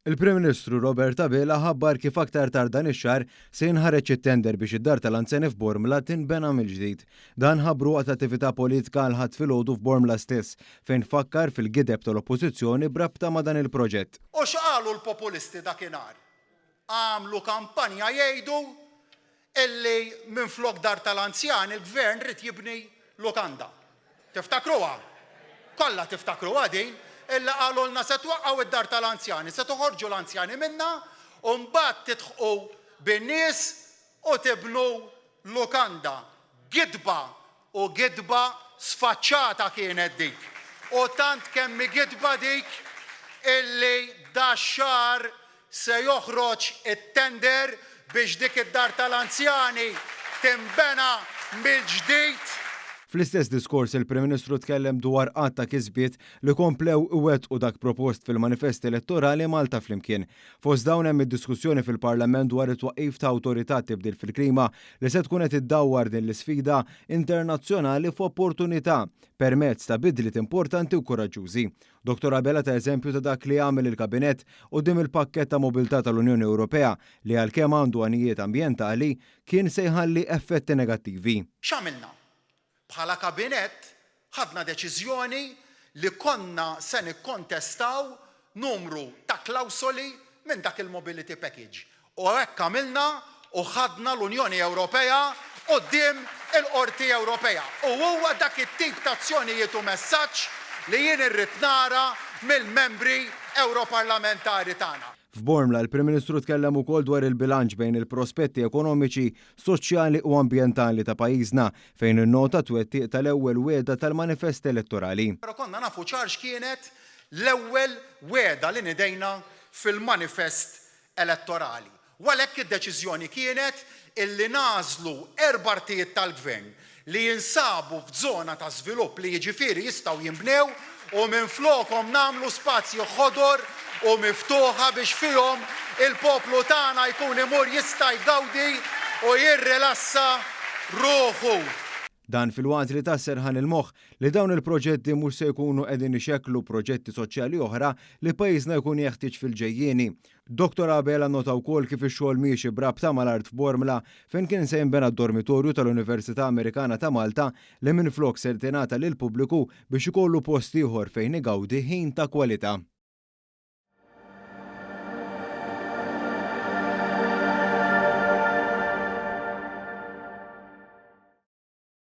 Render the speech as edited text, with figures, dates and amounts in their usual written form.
Il-Prim Ministru Robert Abela ħabbar kif aktar tard dan ix-xahar se jinħareġ it-tender biex id-Dar tal-Anzjani f'Bormla tinbena mill-ġdid. Dan ħabbru waqt attività politika l-Ħadd filgħodu f'Bormla stess, fejn fakkar fil-gideb tal-Oppożizzjoni b'rabta ma' dan il-proġett. U x'qalu l-populisti dakinhar? Għamlu kampanja jgħidu illi minflok dar tal-anzjani l-Gvern ried jibni lukanda. Tiftakruha? Kollha tiftakruha din, illi qalulna se twaqqgħu d-dar tal-anzjani, se toħorġu l-anzjani minnha u mbagħad tidħqu bin-nies u tibnu lukanda. Gidba u gidba sfaċċata kienet dik. U tant kemm hi gidba dik illi dax-xahar Se joħroġ it-tender biex dik id-dar tal-anzjani tinbena mill-ġdid. Fl-istess diskors il-Prim Ministru tkellem dwar għadd ta' kisbiet li komplew iwettqu dak propost fil-manifest elettorali Malta Flimkien. Fost dawn hemm id-diskussjoni fil-Parlament dwar it-twaqqif ta' Awtorità Tibdil fil-Klima li se tkun qed iddawwar din l-isfida internazzjonali f'opportunità permezz ta' bidliet importanti u kuraġġużi. Dottor Abela ta eżempju ta' dak li għamel il-Kabinett quddiem il-pakkett ta' mobilità tal-Unjoni Ewropea li għalkemm għandu għanijiet ambjentali, kien se jħalli effetti negattivi. X'għamilna? Bħala Kabinett ħadna deċiżjoni li konna se nikkontestaw numru ta' klawsoli minn dak il-mobility package. U hekk għamilna u ħadna l-Unjoni Ewropea quddiem il-Qorti Ewropea. U huwa dak it-tip ta' azzjonijiet u messaġġ li jien irrid nara mill-membri Ewroparlamentari tagħna. F'Bormla, il-Prim Ministru tkellem ukoll dwar il-bilanċ bejn il-prospetti ekonomiċi, soċjali u ambjentali ta' pajjiżna, fejn innota t-twettiq tal-ewwel wegħda tal-manifest elettorali. Però konna nafu ċar x'kienet l-ewwel wegħda li nidejna fil-manifest elettorali. U għalhekk id-deċiżjoni kienet illi nagħżlu erba' artijiet tal-Gvern li jinsabu f'zona ta' żvilupp li jiġifieri jistgħu jinbnew u minflokhom nagħmlu spazji ħodor u miftuħa biex fihom il-poplu tagħna jkun imur jista' jgawdi u jirrilassa ruħu. Dan filwaqt li ta serħan il-moħħ li dawn il-proġetti mhux se jkunu qegħdin ixekklu proġetti soċjali oħra li pajjiżna jkun jeħtieġ fil-ġejjieni. Dottor Abela nnota wkoll kif ix-xogħol miexi b'rabta mal-art f'Bormla fejn kien se jinbena d-dormitorju tal-Università Amerikana ta' Malta li minflok ser tingħata lill-pubbliku biex ikollu post ieħor fejn igawdi ħin ta' kwalità.